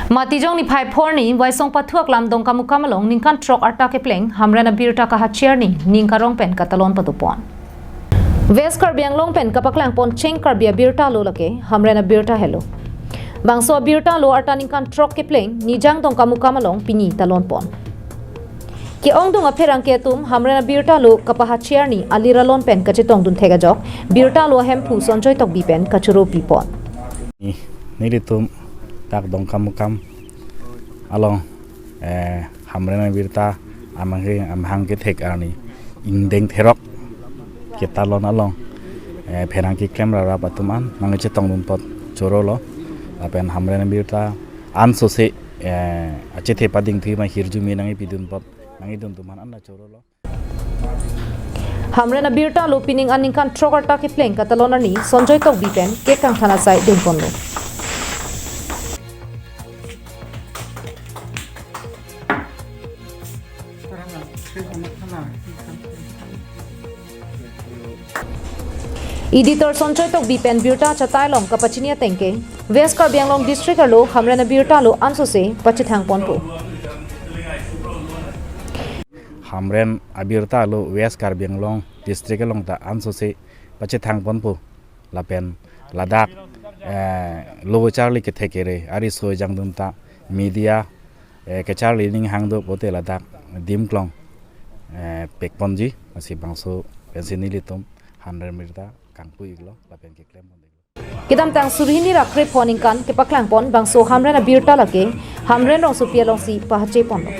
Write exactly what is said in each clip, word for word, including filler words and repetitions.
Matijong niphai phor arni Waisong Pathu Aklam Dongkamukam along ningkan throk arta kepleng Hamren abirta kahachi arni ning karong pen katalon padopon. West Karbi Anglong pen kapaklang poncheng Karbi abirta lo lake Hamren abirta helo. Bangso abirta lo arta ningkan throk kepleng Nijang Dongkamukam along pini talon pon. Ke-ongdung apherangke atum Hamren abirta lo kapahachi arni alir alon pen kachetongdun thek ajok birta lo ahemphu Sonjoy Tokbi pen kachoro pipon. Ni, nelitum dak Dongkamukam along, eh, Hamren abirta amangke amahang kethek arni ingdeng therok ketalon along, eh, pherangke keklem rarap atum an nangchetongdun apot chorolo. Lapen Hamren abirta ansose, eh, achethe padingthu ma hirjume nangkepidun apot nangkedun atum an anna chorolo. Hamren abirta lo pining an ningkan throk arta kepleng katalon arni Sonjoy Tokbi pen kekang thana sai dengponlo. Editor Sonjoy Tokbi pen birta chatai along kapachini atengke West Karbi Anglong District arlo Hamren abirta lo ansose pachethang ponpo. Hamren abirta lo West Karbi Anglong District along ta ansose pachethang ponpo. Lapen ladak, eh, lo charli kethek kere ariso ejangdun ta media, eh, kacharli ning hang do pote ladak adim klong, eh, pekponji, lasi bangso pensi nelitum Hamren abirta kangpu iklo lapen keklem pon iklo. Kedamtang suri hini ra krepho aningkan kepaklang pon bangso Hamren abirta lake Hamren rongsopi alongsi pahache ponlo.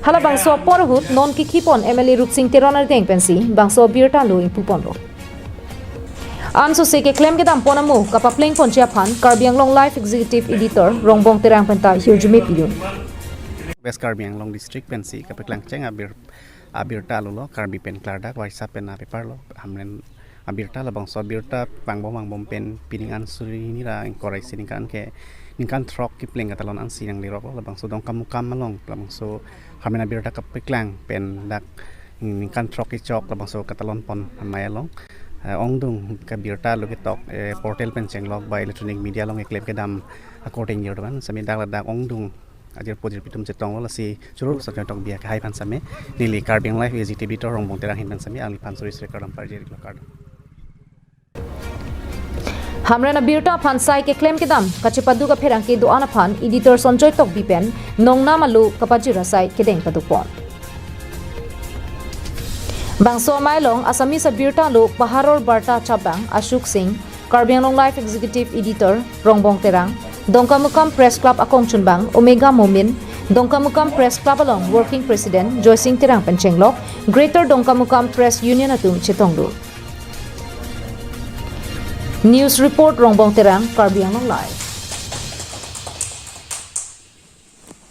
Hala bangso apor ahut non kikhi pon M L A Rupsing Teron ardeng pensi bangso abirta lo ingpu ponlo. Ansose keklem kedam pon amo kapapleng ponji aphan Karbi Anglong Live Executive Editor Rongbong Terang penta hirjume pidun. West Karbi Anglong District pensi kapaklangcheng abir, abirta lo lo Karbi pen klardak Waisa pen a paper lo Hamren abirta labangso abirta pangbom pangbom pen pining an suri hini ra ingkoi ra isi ningkan ke ningkan throk kepleng katalon ansi nanglirok lo labangso Dongkamukam along labangso Hamren abirta kapaklang pen dak ningkan throk kechok labangso katalon pon amei along, eh, ongdung ke abirta lo ketok, eh, portal pen chenglok ba electronic media along keklem kedam according year doan sami dak ladak ongdung ajirpo jirpi atum chetonglo lasi choro Sonjoy Tokbi akehai aphan sami neli Karbi Anglong Live Executive Editor Rongbong Terang ahin pen sami alangli aphan suri suri kardom parjir iklo, kardom. Hamren abirta aphan sai keklem kedam kachepaduk apherangke do-an aphan Editor Sonjoy Tokbi pen nongnam alo kapajir asai kedeng padopon. Bangso amei along Assamese abirta lo Paharor Barta chabang Ashok Singh, Karbi Anglong Live Executive Editor Rongbong Terang, Dongkamukam Press Club akongchunbang Omega Momin, Dongkamukam Press Club along Working President Joysing Terang pen chenglok Greater Dongkamukam Press Union atum chetonglo. News report Rongbong Terang, Karbi Anglong Live.